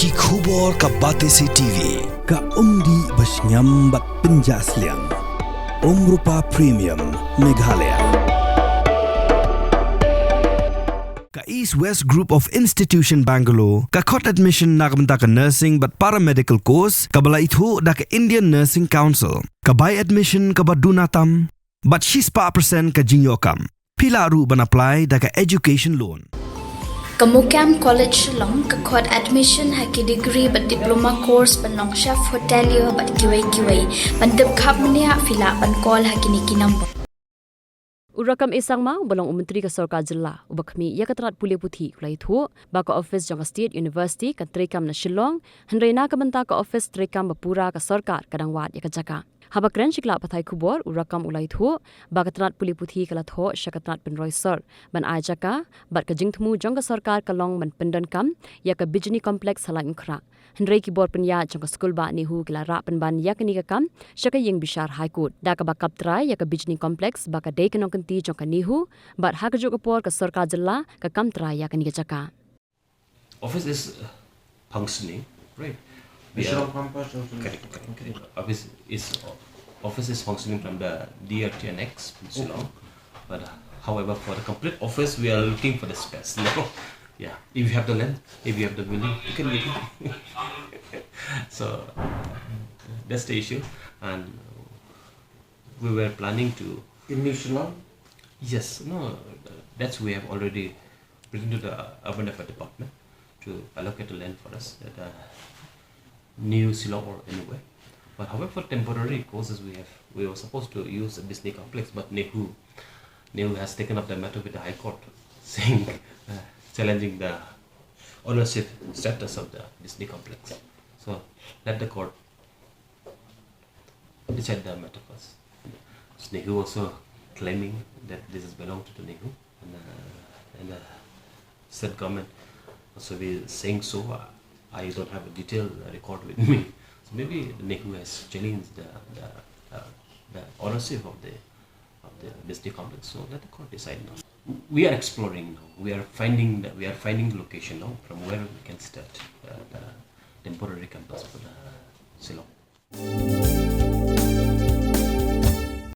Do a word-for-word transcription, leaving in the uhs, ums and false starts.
Ki khubor ka Batesi T V, ka umdih ba shngiam bad pynjah sliang. Umrupa Premium, Meghalaya. Ka East West Group of Institution Bangalore, ka khot admission na ka bynta ka nursing bad paramedical course, kaba la ithuh da ka Indian Nursing Council, ka bai admission kaba duna tam, bad shispah percent ka jingïoh kam. Phi lah ruh ban apply da ka education loan. Ka MOKAM College Shillong ka khot admission ha ki degree bad diploma course ban long chef hotelier bad kiwei kiwei. Ban tip khapmniah phi lah ban call ha kine ki number. U Rakkam A Sangma, uba long u Myntri ka Sorkar Jylla uba khmih ïa ka tnat pule puthi, u la ïathuh ba ka ophis jong ka State University kan treikam na Shillong, hynrei na ka bynta ka ophis treikam ba pura ka sorkar ka dang wad ïa ka jaka. Haba kren sha ki lad pathai khubor, u Rakkam u la ïathuh ba ka tnat pule puthi ka la thoh sha ka tnat pynroi sor ban ai jaka, bad ka jingthmu jong ka sorkar ka long ban pyndonkam ïa ka Bijni Complex ha Laitumkhrah. Hynrei ki bor pynïaid jong ka skulbah NEHU ki la rah pynban ïa kane ka kam sha ka ïing bishar High Court, da kaba kap trai ïa ka Bijni Complex ba ka dei ka nongkynti jong ka NEHU, bad ha kajuh ka por ka sorkar jylla ka kam trai ïa kane ka jaka. Office is uh, functioning, right? The Shillong campus also. Correct, correct, correct. Office is office is functioning from the D R T annex in Shillong, but uh, however, for the complete office, we are looking for the space. No, yeah. If you have the land, if you have the building, you can make it. So that's the issue, and we were planning to In New Shillong? Yes, no, that's we have already written to the urban affairs department to allocate the land for us at uh, New Shillong or anywhere. But however, for temporary courses, we have we were supposed to use the Bijni complex, but NEHU NEHU has taken up the matter with the High Court, saying uh, challenging the ownership status of the Bijni complex. So let the court decide the matter first. So NEHU also claiming that this is belong to the NEHU, and, uh, and uh, said government also be saying so. Uh, I don't have a detailed record with me. So maybe the NEHU has challenged the the, uh, the ownership of the of the Bijni complex. So let the court decide now. We are exploring now. We are finding that we are finding the location now from where we can start uh, the temporary campus for the Shillong.